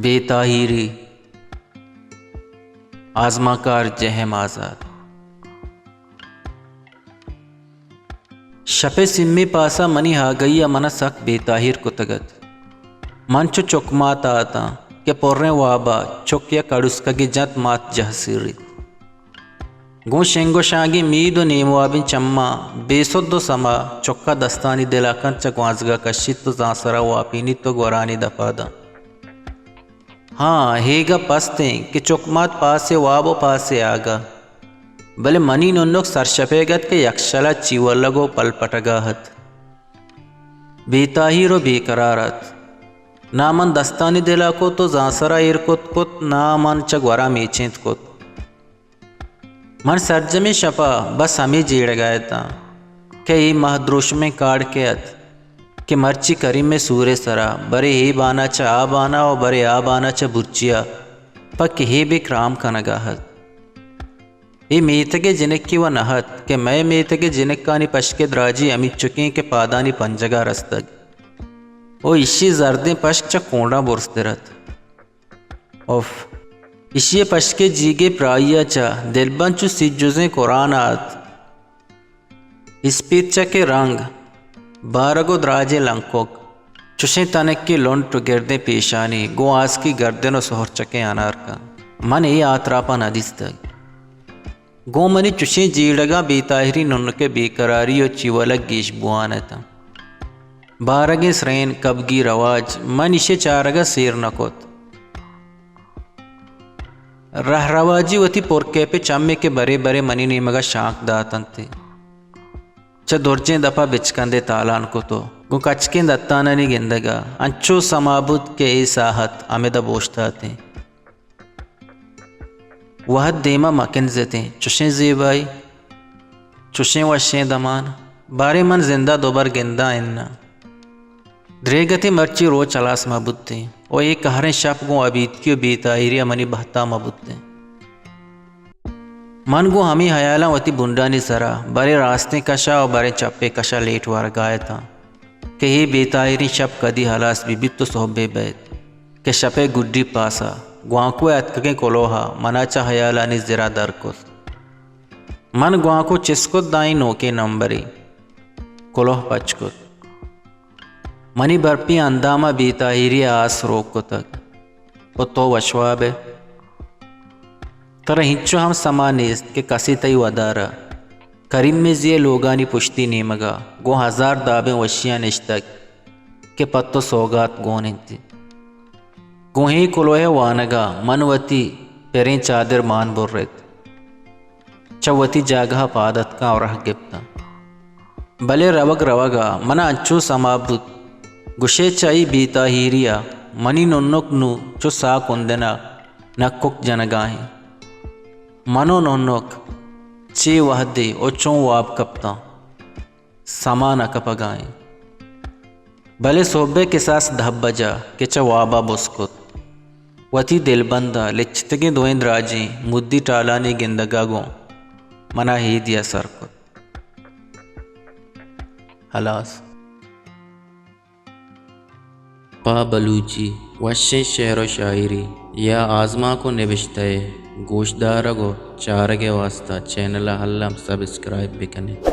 بے تاہیری۔ آزمانکار جے ایم آزات۔ شپ ءِ سیمی پاس ءَ منی آگہی ءَ من ءَ سک بے تاہیر کتگ ات۔ من چو چکمات ءَ اتاں کہ پریں واب ءَ چک یک اڑسکگے جنت، مات جہسیریت۔ گوں شنگ ءُ شانگیں مید ءُ نیم وابیں چماں بے سد ءُ سما چک ءَ دستانی دل ءَ کنت، چہ گوانزگ ءَ کشیت ءُ زانسر ءَ واپینیت ءُ گورانی دپ ءَ دنت۔ ہاں، اے گپ است اِنت کہ چکمات پاس ءِ واب ءُ پاس ءِ آگہ، بلے منی ننک سرشپیگ ات کہ یکشل ءَ چیولگ ءُ پلپٹگ ءَ ات۔ بے تاہیر ءُ بے قرار ات۔ نا من دستانی دل ءَ کت ءُ زانسر ءَ ایر کت کت، نا من چہ گور ءَ میچینت کت۔ من سرجمیں شپ ءَ بس ہمے جیڑگ ءَ اتاں کہ اے ماہ دروشمیں کاڑکے ات کہ مرچی کریم ءِ سور ءِ سرا، برے اے بان ءَ چہ آ بان ءَ ءُ برے آ بان ءَ چہ برچی ءَ پہ کہیبے کرام کنگ ءَ ات۔ اے میتگ ءِ جنکے وَ نہ ات کہ مئے میتگ ءِ جنکانی پشک ءِ دراجی ہمینچکیں کہ پادانی پنجگ ءَ رستگ ءُ ایشی ءِ زردیں پشک چہ کونڈاں برزتر ات۔ اف! ایشی ءِ پشک ءِ جیگ ءِ پراہی ءَ چہ دلبند چو سیت جزیں قرآن ءَ ات۔ اسپیت چک ءِ رنگ، بارگ ءُ دراجیں لنکک، چشیں تنکیں لنٹ ءُ گردیں پیشانی، گوں آسکی گردن ءُ سہرچکیں انارکاں۔ من اے آتراپاں نہ دیستگ۔ گوں منی چشیں جیڑگاں بے تاہیری ننک ءِ بے قراری ءُ چیولگ گیش بوان اتاں۔ بارگیں سرین، کبگی رواج، من ایشی ءِ چارگ ءَ سیر نہ کت۔ رہرواجی وتی پرکیپیں چمے کہ برے برے منی نیمگ ءَ شانک دات اَنت، چہ درجیں دپ ءَ بچکندے تالان کت ءُ گوں کچکیں دتانانی گندگ ءَ انچو سما بوت کہ اے ساہت ہمدا بوشتاتیں۔ وہد دیم ءَ مکنزتیں، چشیں زیبائی، چشیں وشیں دمان، باریں من زند ءَ دوبر گنداں اناں۔ دریگتیں مرچی روچ ہلاس مہ بوتیں ءُ اے کہریں شپ گوں ابیتکی ءُ بے تاہیری ءَ منی بہت ءَ مہ بوتیں۔ من گوں ہمے ہیالاں وتی بنڈانی سرا برے راستیں کش ءَ ءُ برے چپیں کش ءَ لیٹ ورگ ءَ اتاں کہ اے بے تاہیریں شپ کدی ہلاس بہ بیت ءُ سہبے بئیت کہ شپ ءِ گڈی پاس ءَ گوانکو ءِ اتکگیں کلوہ ءَ من ءَ چہ ہیالانی زر ءَ در کت۔ من گوانکو چست کت، داں اے نوکیں نمبرے۔ کلوہ پچ کت۔ منی برپی اندام ءَ بے تاہیری ءِ آس روک کتگ۔ ءُ تو وشواب ئے؟ ترا ہنچو ہم سما نیست کہ کسے تئی ودار ءَ کریم ءِ زی ءِ لوگانی پشتی نیمگ ءَ گوں ہزار دابیں وشیاں نشتگ کہ پہ تو سوگات گون اِنت۔ گوں اے کلوہ ءِ وانگ ءَ من وتی پریں چادر مان برت۔ چہ وتی جاگہ ءَ پاد اتکاں ءُ راہ گپتاں۔ بلے روگ روگ ءَ من ءَ انچو سما بوت، گوشئے چہ اے بے تاہیری ءَ منی ننک نوں چو ساہ کندن ءَ نکک جنگ ءَ اِنت۔ من ءُ ننک چے وہدے ءُ چون واب کپتاں، سما نہ کپگ ءَ اِنت۔ بلے سہب ءِ کساس دہ بج ءَ کہ چہ واب ءَ بز کت، وتی دلبند ءَ لچتگیں دوئیں دراجیں مدی ٹالانی گندگ ءَ گوں من ءَ ہیدی ءَ سر کت۔ ہلاس۔ پہ بلوچی وشیں شعر ءُ شاعری یا آزمانک ءُ نبشتہ ءِ گوشدارگ ءُ چارگ ءِ واستہ چینل ءَ الم سبسکرائب بکن ات۔